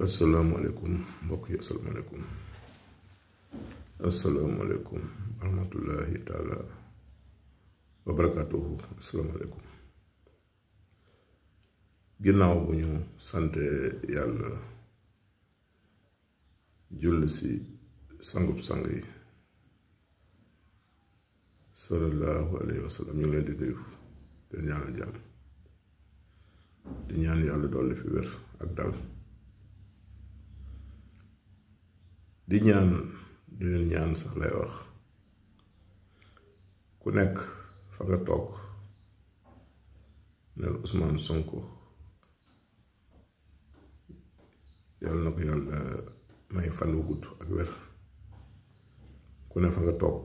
asalaamaaleykum mbokk yi asalaamaaleykum wa rahmatullahi taala wa barakaatuhu. asalaamaaleykum. ginnaaw bu ñu sante yàlla julli si sangub sang yi sallallahu alayhi wa sallam, ñu leen di nuyu te ñaanal jàmm di ñaan yàlla dolli fi wér ak dal di leen ñaan sax lay wax ku nekk fa nga toog nel Ousmane Sonko yàlla na ko yàlla may fan wu gudd ak wér. ku ne fa nga toog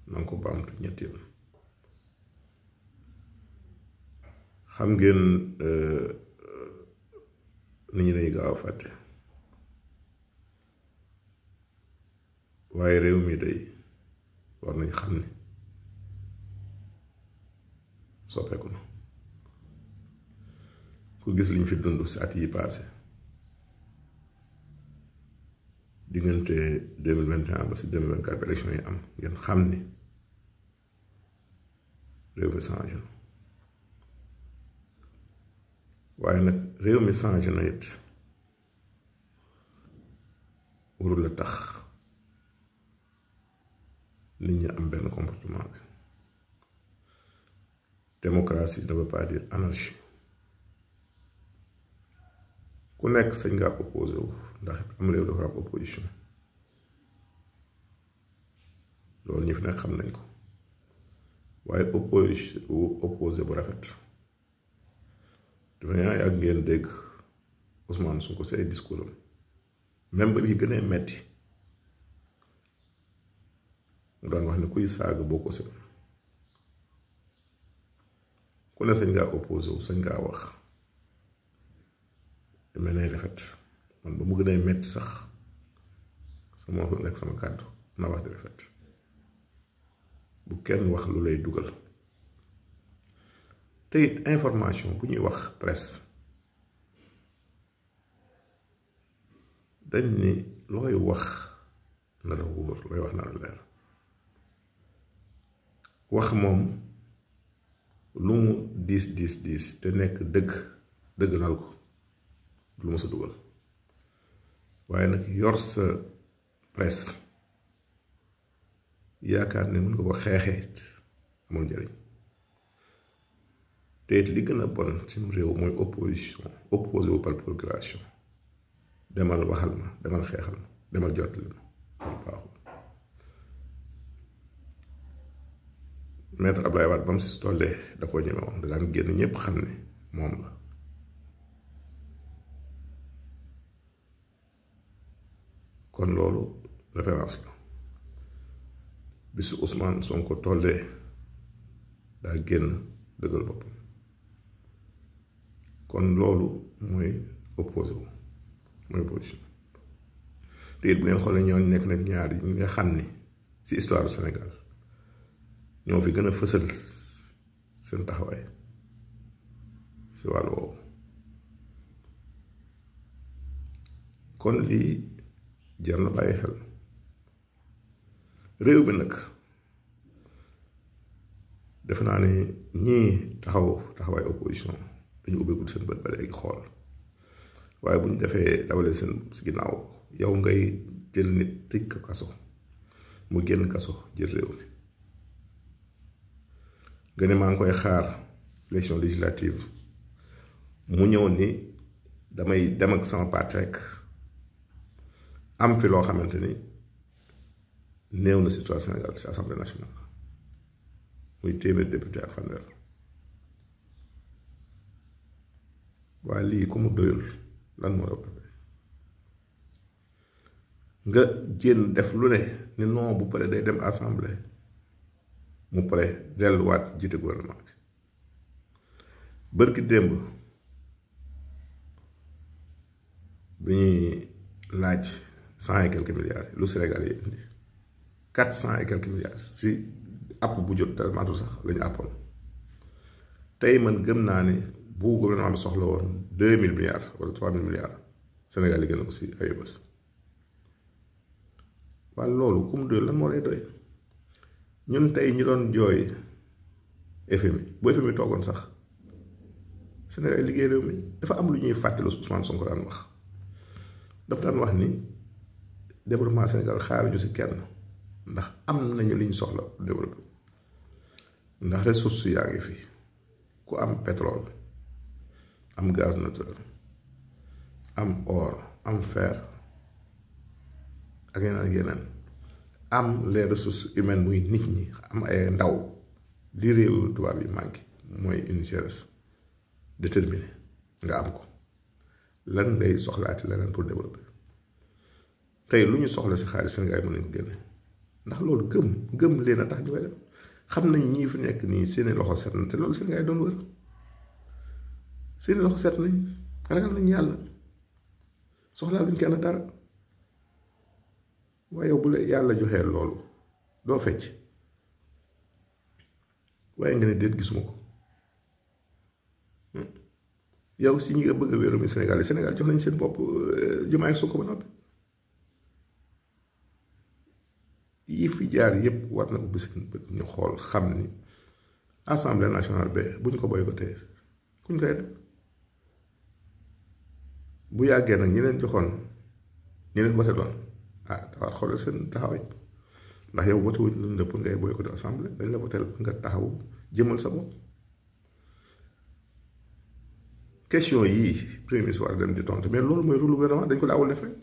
na nga ko baamtu ñetti yoon. xam ngeen nit ñi dañuy gaaw a fàtte, waaye réew mi day war nañ xam ne soppeeku na. ku gis liñ fi dund si at yi paase diggante 2021 ba si 2024 ba élection yi am, ngeen xam ni réew mi changé na. waaye nag réew mi changé na it warul la tax nit ñi am benn comportement bi. démocratie ne veut pas dire anarchie. ku nekk sañ ngaa opposé wu, ndax am réew dafa am opposition. loolu ñi fi nekk xam nañ ko. waaye opposé bu rafet. dafa ñaa yàgg ngeen dégg Ousmane Sonko say discours am même ba bi gën a metti mu daan wax ne kuy saaga boo ko seen ku ne sañ ngaa opposé wu, sañ ngaa wax mel nay rafet. man ba mu gën a metti sax sama lekk sama kàddu na wax di rafet. bu kenn wax lu lay dugal. te it information bu ñuy wax presse dañ ni looy wax na la wóor, looy wax na la leer. wax moom lu mu diis te nekk dëgg nal ko lu ma sa dugal. waaye nag yor sa presse yaakaar ne mën nga ko xeexee amul njariñ. te li gën a bon sim réew mooy opposition, opposé wu par procuration. demal waxal ma, demal xeexal ma, demal jottali ma, lu baaxul. maître Abdoulaye Wade ba mu si tollee da koo ñeme woon, da daan génn ñépp xam ne moom la. kon loolu référence la. bisu Ousmane Sonko tollee daa génn dëggal boppam. kon loolu mooy opposé wu, mooy opposition. te it bu ngeen xoolee ñooñu nekk nag ñaari ñi nga xam ni ci histoire du Sénégal ñoo fi gën a fësal seen taxawaay ci wàllu woowu. kon lii jar na bàyyi xel. réew bi nag defe naa ne ñii taxawaay opposition dañu ubbeekul seen bët ba léegi xool. waaye bu ñu defee dawalee seen si ginnaaw yow ngay jël nit tëj ko kaso mu génn kaso jël réew mi nga ne maa ngi koy xaar élection législative mu ñëw ni damay dem ak sama parti rek am fi loo xamante ni néew na si Sénégal si assemblée nationale muy téeméer député ak fanweer. waaye lii ku mu doyul lan moo rëbb nga jéem def lu ne ni non bu pare day dem assemblée mu pare delluwaat jiite gouvernement bi. bërki démb bi ñuy laaj 100 et quelques milliards lu Sénégal yi indi 400 et quelques milliards si app bu jot dara matul sax la ñu àppoon. tey man gëm naa ni bu gouvernement bi soxla woon 2000 milliards wala 3000 milliards Sénégal yi gën a ko si ay bés waaye loolu ku mu doy lan moo lay doy ñun tey ñu doon jooy FMI bu FMI toogoon sax Sénégal liggéey réew mi dafa am lu ñuy fàttali Ousmane Sonko daan wax dafa daan wax ni développement Sénégal xaaruñu si kenn ndax am nañu li ñu soxla développé ndax ressources yaa ngi fi ku am pétrole am gaz naturel am or am fer ak yeneen ak yeneen am les ressources humaines muy nit ñi am ay ndaw li réew tubaab yi manqué mooy une jeunesse déterminée nga am ko lan ngay soxlaati leneen pour développer tey lu ñu soxla si xaalis Sénégal mën nañ ko génne ndax loolu gëm leen a tax ñu koy def xam nañ ñii fi nekk nii seeni loxo set na te loolu Sénégal doon wër seeni loxo set nañ ragal nañ yàlla soxlaa luñ kenn dara waaye yow bu la yàlla joxee loolu doo fecc waaye nga ne déet gisuma ko yow si ñi nga bëgg a wéeru mi Sénégal yi Sénégal jox nañ seen bopp Diomaye Sonko ba noppi yi fi jaar yépp war na ubbi seen bët ñu xool xam ni assemblée nationale ba buñ ko boycotté kuñ koy def bu yàggee nag ñeneen joxoon ñeneen voté doon dawaat xoolal seen taxawaay ndax yow voté wuñ la pour ngay boycotté assemblée dañ la voté nga taxaw jëmal sa bopp question yii premier ministre war dem di tontu mais loolu mooy rôle gouvernement dañ ko daawul def rek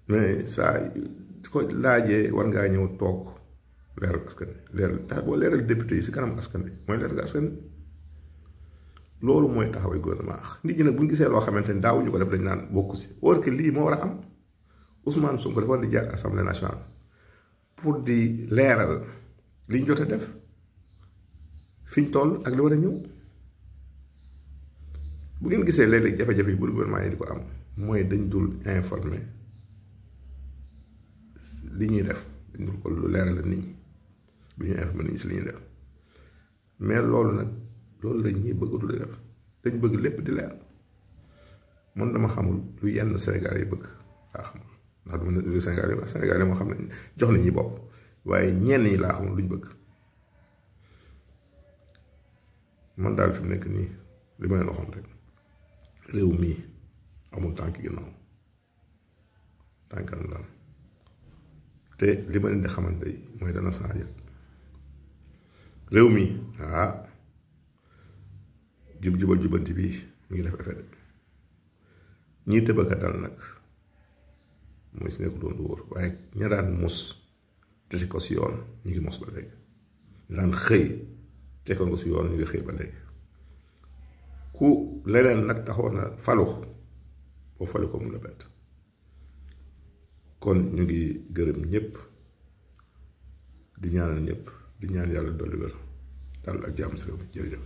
mais saa ko laajee war ngaa ñëw toog leeral askan wi leeral tax boo leeral député yi si kanam askan wi mooy leeral nga askan wi loolu mooy taxaway gouvernement nit ñi nag bu ñu gisee loo xamante ni daawuñu ko def dañ naan bokku si or que lii moo war a am Ousmane Sonko dafa war di jaar assemblée nationale pour di leeral liñ jot a def fiñ toll ak li war a ñëw bu ngeen gisee léeg-léeg jafe-jafe yi bu gouvernement yi di ko am mooy dañ dul informé li ñuy def dañ dul ko lu leeral la nit ñi du ñu informé nit ñi si li ñuy def mais loolu nag loolu lañ ñuy bëgg du def dañ bëgg lépp di leer man dama xamul lu yenn Sénégal yi bëgg laa xamul ndax dama ne lu Sénégal yi Sénégal yi moo xam ne jox nañ ñi bopp waaye ñenn ñi laa xamul luñ bëgg man daal fi mu nekk nii li ma leen waxoon rek réew mii amul tànk ginnaaw tànkam lan te li ma leen di xamante yi mooy dana changé réew mi jubal jubanti bii mu ngi def effet de ñii tëbaka dal nag mooy si nekk doon du wóor waaye ña daan mos te ko si yoon ñu ngi mos ba léegi ña daan xëy tegoon ko si yoon ñu ngi xëy ba léegi ku leneen nag taxoon na falu boo falu ko mu la bett kon ñu ngi gërëm ñëpp di ñaanal ñëpp di ñaan yàlla dolli wér dal ak jàmm si réew mi jërëjëf